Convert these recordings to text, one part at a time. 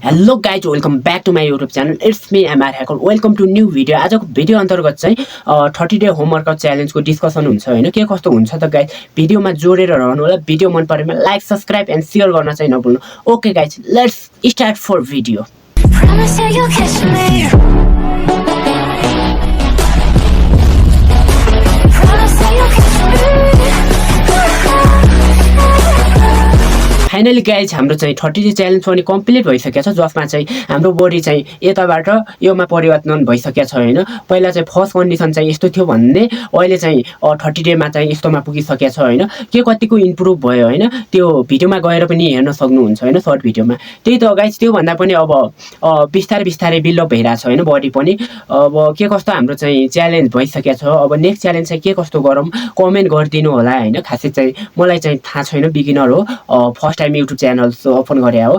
Hello guys welcome back to my YouTube channel it's me MR hacker welcome to new video. आजको video अन्तर्गत चाहिँ 30 day homework च्यालेन्जको discussion हुन्छ होइन, के कस्तो हुन्छ त गाइज भिडियोमा जोडेर रहनु होला। भिडियो मन परेमा लाइक सब्सक्राइब एन्ड सेयर गर्न चाहिँ नभुल्नु। Okay guys let's start for video. Finally guys हाम्रो चाहिँ 30 डे च्यालेन्ज पनि कम्प्लिट भइसकेको छ, जसमा चाहिँ हाम्रो बडी चाहिँ यताबाट योमा परिवर्तन भइसकेको छ होइन। पहिला चाहिँ फर्स्ट कन्डिसन चाहिँ यस्तो थियो भन्ने, अहिले चाहिँ 30 डेमा चाहिँ यस्तोमा पुगिसकेको छ होइन। के कतिको इम्प्रुभ भयो होइन, त्यो भिडियोमा गएर पनि हेर्न सक्नुहुन्छ होइन, सर्ट भिडियोमा। त्यही त गाइज त्योभन्दा पनि अब बिस्तारै बिस्तारै बिल्डअप भइरहेको छ होइन बडी पनि। अब के कस्तो हाम्रो चाहिँ च्यालेन्ज भइसकेको छ, अब नेक्स्ट च्यालेन्ज चाहिँ के कस्तो गरौँ कमेन्ट गरिदिनु होला होइन। खासै चाहिँ मलाई चाहिँ थाहा छैन, बिगिनर हो, first time YouTube channel open गरे हो।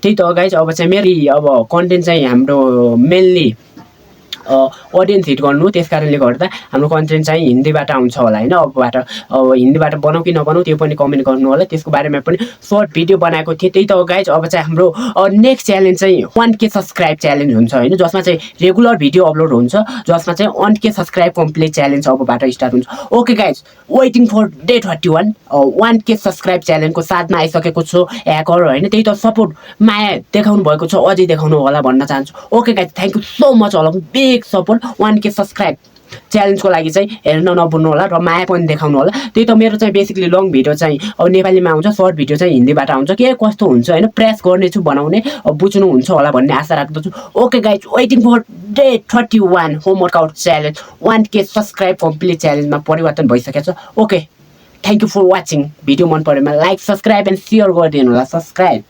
त्यही त गाइज अब चाहिँ मेरो अब कन्टेन्ट चाहिँ हाम्रो मेनली अडियन्स हिट गर्नु, त्यस कारणले गर्दा हाम्रो कन्टेन्ट चाहिँ हिन्दीबाट आउँछ होला होइन। अब हिन्दीबाट बनाऊ कि नबनाऊ त्यो पनि कमेन्ट गर्नु होला, त्यसको बारेमा पनि सर्ट भिडियो बनाएको थिएँ। त्यही त गाइज अब चाहिँ हाम्रो नेक्स्ट च्यालेन्ज चाहिँ 1K सब्सक्राइब च्यालेन्ज हुन्छ होइन, जसमा चाहिँ रेगुलर भिडियो अपलोड हुन्छ, जसमा चाहिँ 1K सब्सक्राइब कम्प्लिट च्यालेन्ज अबबाट स्टार्ट हुन्छ। Okay guys waiting for day 31 1K subscribe च्यालेन्जको साथमा आइसकेको छु ह्याकर होइन। त्यही त सपोर्ट माया देखाउनु भएको छ, अझै देखाउनु होला भन्न चाहन्छु। Okay guys thank you so much all, big support 1K subscribe च्यालेन्जको लागि चाहिँ हेर्न नभुल्नु होला र माया पनि देखाउनु होला। त्यही त मेरो चाहिँ बेसिकली लङ भिडियो चाहिँ अब नेपालीमा आउँछ, सर्ट भिडियो चाहिँ हिन्दीबाट आउँछ। के कस्तो हुन्छ होइन प्रेस गर्नेछु बनाउने, बुझ्नुहुन्छ होला भन्ने आशा राख्दछु। Okay guys waiting for day 31 home workout challenge 1K subscribe complete च्यालेन्जमा परिवर्तन भइसकेको छ। Okay thank you for watching. Video मन परेमा लाइक सब्सक्राइब एन्ड सेयर गरिदिनु होला। सब्सक्राइब।